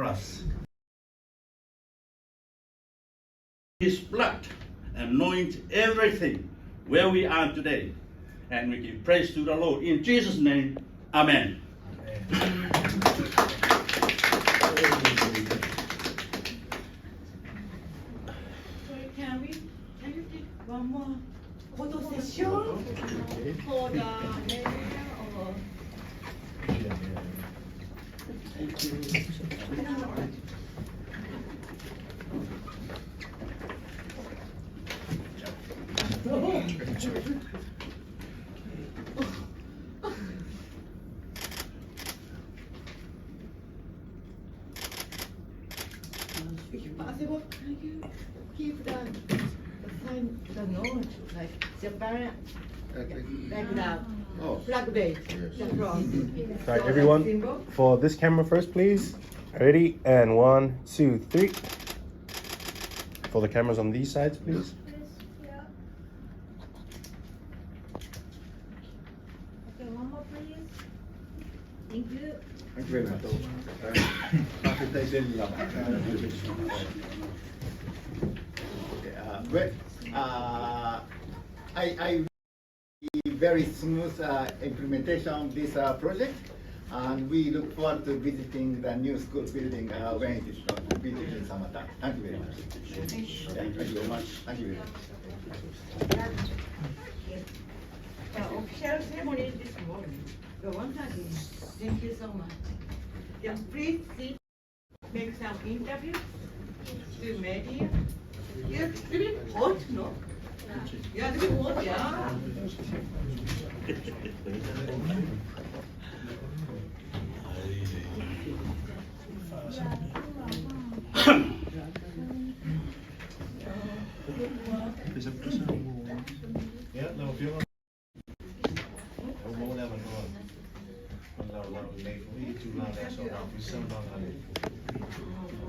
us. His blood anoint everything where we are today. And we give praise to the Lord. In Jesus' name, Amen. Sorry, can you take one more photo session for the mayor or? If possible, can you keep the sign, the note, like Japan, like the Oh. flag base, the cross. All right, everyone, for this camera first, please. Ready? And one, two, three. For the cameras on these sides, please. Okay, one more please. Thank you. Thank you very much. Okay, well, I very smooth implementation of this project, and we look forward to visiting the new school building when it is completed in Samata. Thank you very much. Yeah, Thank you so much. Thank you very much. The official ceremony this morning. The once again, thank you so much. Yeah, please sit, make some interview to media. Yeah, it's a bit hot, no? Yeah, it's a bit hot, yeah. Ia, lau Afioga. Ua maua le avanoa ma le laolao i lenei foi itula o le aso a foi se saunoaga a le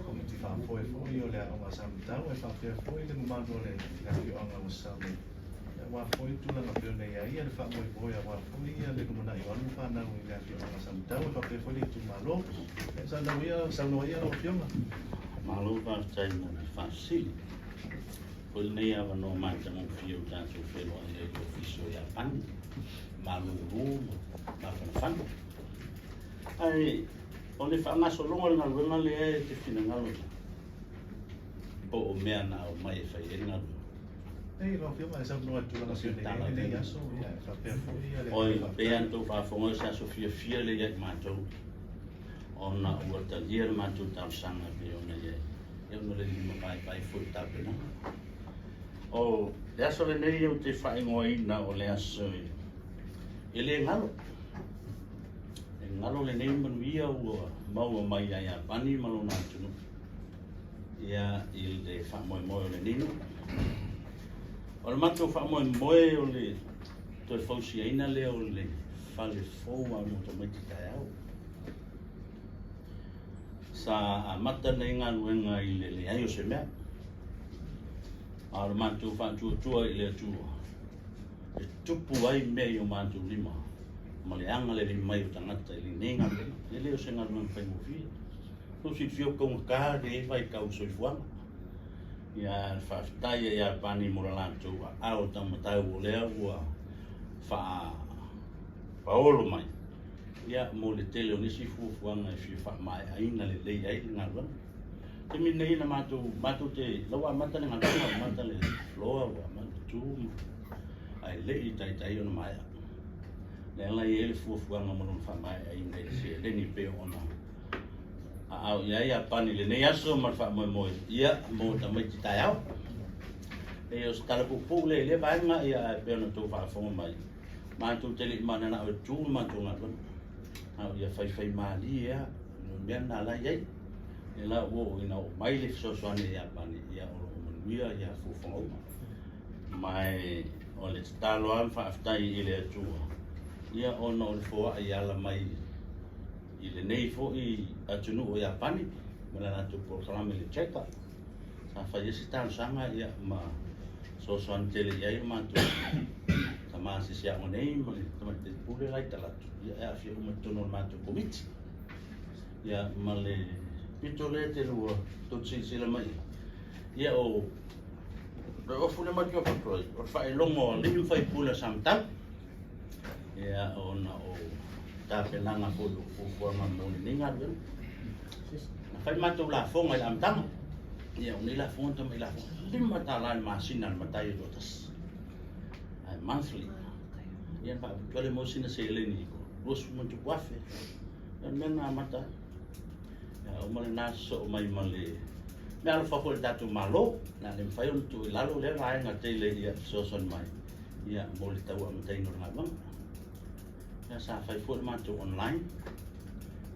Komiti Faafoe foi o le Aoga a Samatau e faapea foi le mamalu o le afioaga ua sau nei. Aua foi tulaga pei ona i ai ia le faamoemoe aua foi le lumanai o alo ma fanau i le afioaga a Samatau e faapea foi le itumalo. Ia saunoa ia, saunoa ia lau Afioga. Malo faafetai mo le faafesili. O lenei avanoa matagofie ua tatou feiloai ai i le Ofisa o Iapani, malulu ma mafanafana. Ae o le faagasologa o le galuega lea e te finagalo i ai, po o mea na aumai e fai ai le galuega. Nei, lau Afioga, e saunoa i le tulaga pei ona i ai lenei aso, ia, e faapea foi ia le Oi, pei lava ona outou faafofoga, o se aso fiafia lea ia i matou, ona ua talia le matou talosaga e pei ona i ai, ia ona o le limavaivai foi o tapenaga. O le aso lenei ou te faaigoaina o le aso e le galo. E galo lenei manuia ua maua mai ia Iapani ma lona atunuu ia i le faamoemoe o lenei nuu. O le matou faamoemoe o le toe fausiaina lea o le fale fou a mo tamaiti taeao. Sa amata nei galuega i le leai o se mea. A o le matou faatuatua i le Atua e tupu ai mea i o matou lima ma le agalelei mai o tagata i lenei galuega. E le o se galuega faigofie. Tou silafia ua taugata lenei vaitau i le soifuaga. Ia faafetai a Iapani mo le latou aao taumatau o lea ua faapaolo mai ia mo le tele o nisi fuafuaga e fia faamaeaina lelei ai le galuega. Taimi lenei na matou, matou te, la ua amata le galuega, ua amata le floor, ua amata tu, ae le i taitai ona maea. Lea la e i ai le fuafuaga mo lona faamaeaina i le seleni pei ona aao i ai Iapani i lenei aso ma le faamoemoe ia mo tamaiti taeao. E o se tala puupuu lea i lea vaega ia ae pei ona outou faafofoga mai, matou te le i mananao e tu le matou galuega. A o ia faifai malie lava, o le mea lena la i ai. Lea la ua oo ina oo mai le fesoasoani a Iapani, ia o lo o manuia ia fuafuaga uma. Ma e o le tatalo lava ma faafetai i le Atua, ia ona o le foai ala mai i lenei foi atunuu o Iapani ma le latou polokalame i le JICA. Sa fai ai se talosaga ia ma fesoasoani tele i ai o matou tama asiasi aoga nei ma le tamaitai pule la i Talatu, ia e aafia uma i totonu o le matou komiti. Ia ma le pito lea e tele ua tou te silasila mai i ai. Ia o le ofu lea matou te o atu ai, o le faailoga o alii ma faipule o Samatau. Ia ona o tapenaga foi o fuafuaga mo lenei galuega. Na fai matou lafoga i le amataga. Ia o nei lafoga tamai lafoga, $5 i le masina a le matai e toatasi. Ae monthly. Ia na faaputu lea maua sina seleni 20,000+. Ia o le mea na amata ai. Ia uma lena sosoo mai ma le mea alofa foi i le tatou Malo, na le mafai ona tuu i lalo lea vaega tele ia fesoasoani mai ia mo le tau amataina o le galuega. Ia sa fai foi le matou online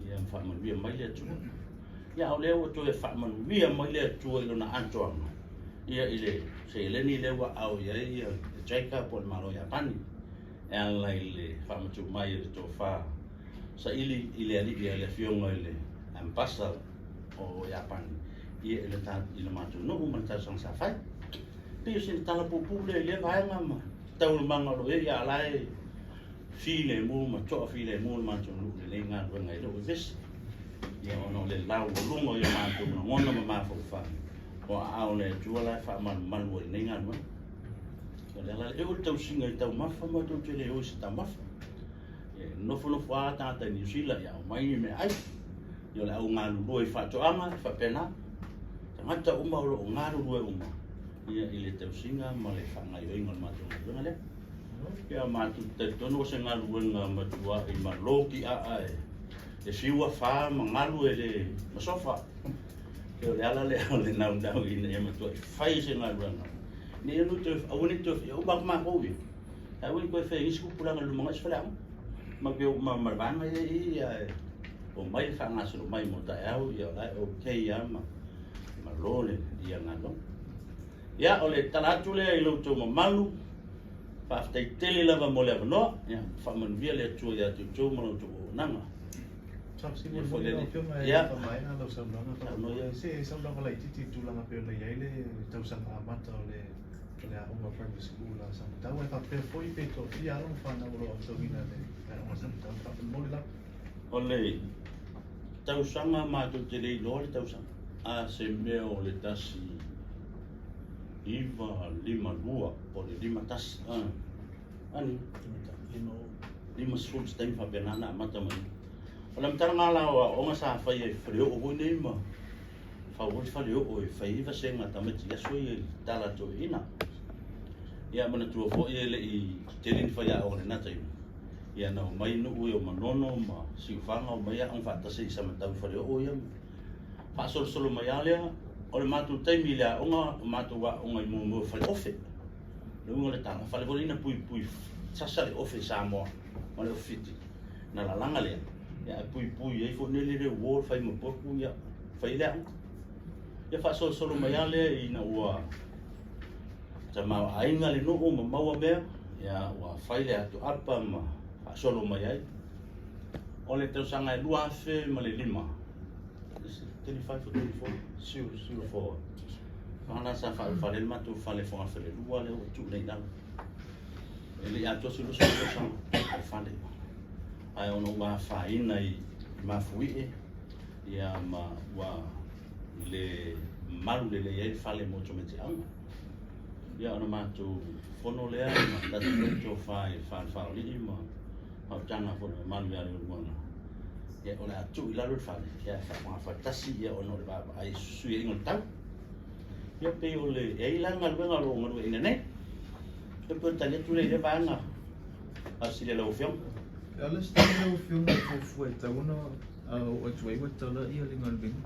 ia ma faamanuia mai le Atua. Ia a o lea ua toe faamanuia mai le Atua i lona atoaga ia i le seleni lea ua ao i ai ia le JICA po o le Malo o Iapani e ala i le faamatuu mai e le tofa saili i le alii a le afioga i le ambassador o Iapani ia i le, i le matou nuu ma le talosaga sa fai. Pei o sina tala puupuu lea i lea vaega ma taualumaga o lo o i ai, a o la e filemu ma toafilemu le matou nuu i lenei galuega e le o vevesi, ia ona o le laualuga o ia matou lagona ma mafaufau o aao o le Atua la e faamalumalu ai i lenei galuega. O le ala lea, e oo i le tausiga i taumafa, matou te le o i se taumafa. E nofonofo lava tagata i Niu Sila ia aumai ni meaai. Ia o le au galulue i faatoaga, e faapena. Tagata uma o lo o galulue uma ia i le tausiga ma le faagaoioiga o le matou galuega lea. Ia matou te talitonu o se galuega matuai malo tiaa e e fiu afa ma galu e le masofa. Ia o le ala lea o le naunau ina ia matuai fai se galuega. Ne i alu toe, aua ne i toe, ia uma atu matou ia. Aua ne i toe faia nisi tupulaga i le lumanai se faleaoga. Ma pe ma ma le vaega ia i i ae omai le faagasolo mai mo taeao ia o la e okay lava ma malo le ia galuega. Ia o le tala atu lea i lo outou mamalu. Faafetai tele lava mo le avanoa. Ia faamanuia le Atua ia te outou ma la outou auaunaga. Faafesili foi lau Afioga e faamaea lau saunoaga faamolemole. Se saunoaga laitiiti i le tulaga pei ona i ai le tausaga amata o le o le aoga primary school a Samatau ae faapea foi pe toafia alo ma fanau o lo o aotauina i le aoga a Samatau faamolemole lava. O le tausaga matou te le iloa le tausaga a se mea o le 1952 po o le 51 ani 50 se taimi faapena na amata mai. O le amataga la o aoaoga sa faia i Faleoo foi nei ma fau ai le faleoo e fai ai vasega a tamaiti i aso ia i tala toeaiina. Ia manatua foi e le i tele ni faiaoga i lena taimi. Ia na omai nuu ia o Manono ma Siufaga omai aoga faatasi i Samatau i faleoo ia ma faasolosolo mai lava lea. O le matou taimi i le aoga, o matou aoga i muamua faleofe. Le uiga o le tala, fale foi lea na puipui sasa le ofe i Samoa ma le ofe Fiti. Na lalaga lea, ia ae puipui ai foi lele le uo fai ma potu ia fai le aoga. Ia faasolosolo mai lava lea ina ua tamaoaiga le nuu ma maua mea, ia ua fai le atoapa ma faasolo mai ai. O le tausaga e 2005, 25 or 24, 04, Fana sa faaulufale ai le matou fale fogafalelua lea ua tuu nei i lalo. E le i atoa se 20 tausaga o le fale. Ae ona ua afaina i mafuie ia ma ua le malu lelei ai le fale mo tamaiti aoga. Ia ona matou fono lea ma tatou foi tofa i le fale faaolii ma fautaga foi le mamalu ia Leulumoega. Ia o le a tuu i lalo le fale, ia e faafogafale ia ona o le vaavaai i suiaiga o le tau. Ia pei o le, e ai la galuega o lo o galueaiina nei. Ia pei o le tali atu lea i lea vaega faafesili a lau Afioga. E ala se taimi lau Afioga e fuafua e tatau ona oo atu ai ua tala ia le galuega?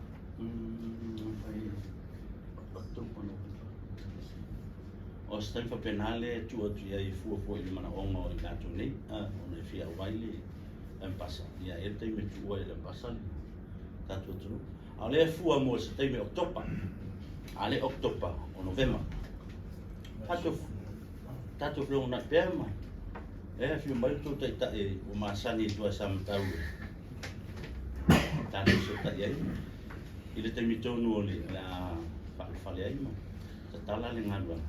O se taimi faapena lea e tuu atu i ai e fuafua i le manaoga o i latou nei, ona e fia auai le Mpasa. Ia e i ai le taimi e tuua ai e le Mpasa le tatou atunuu. A o lea e fua mo se taimi Oketopa, a le Oketopa, o Novema. Tatou, tatou felogonai pea ma e afio mai le tou taitai ua masani i tua i Samatau e tatou fesootai ai i le taimi tonu o le a faalefale ai ma tatala le galuega.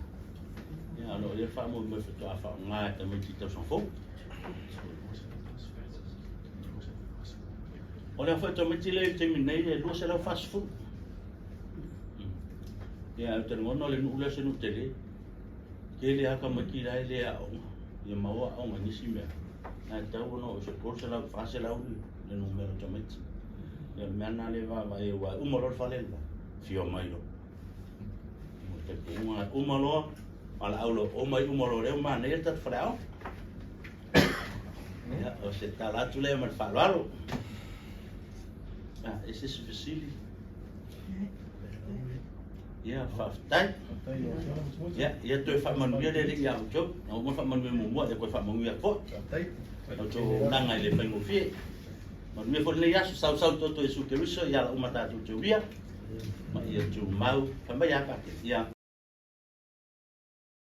Ia, o lo o i ai le faamoemoe faatoa faaaoga e tamaiti i tausaga fou. O le aofai o tamaiti lea i le taimi nei e 240. Ia, ou te lagona o le nuu lea o se nuu tele. Tele lava tamaiti la e le aooga, ia maua aoga i nisi mea, ae tatau ona oo i se 300 400 le numera o tamaiti. Ia o le mea lena lea e vaavaai aua e uma loa le fale le la, fia omai loa. O le talitonuga e uma loa, valaau loa, omai uma loa o lea ua manaia le tatou faleaoga. Ia, o se tala atu lea ma le faaaloalo. Ia, e se isi fesili? Ia, faafetai. Ia, ia toe faamanuia le Alii ia outou. Na uma ona faamanuia muamua, ia toe faamanuia atu foi. La outou auaunaga e le faigofie. Manuia foi lenei aso, sau sau toto Iesu Keriso, ia ala uma tatou te uia, ma ia tumau. Fai mai a Pate? Ia.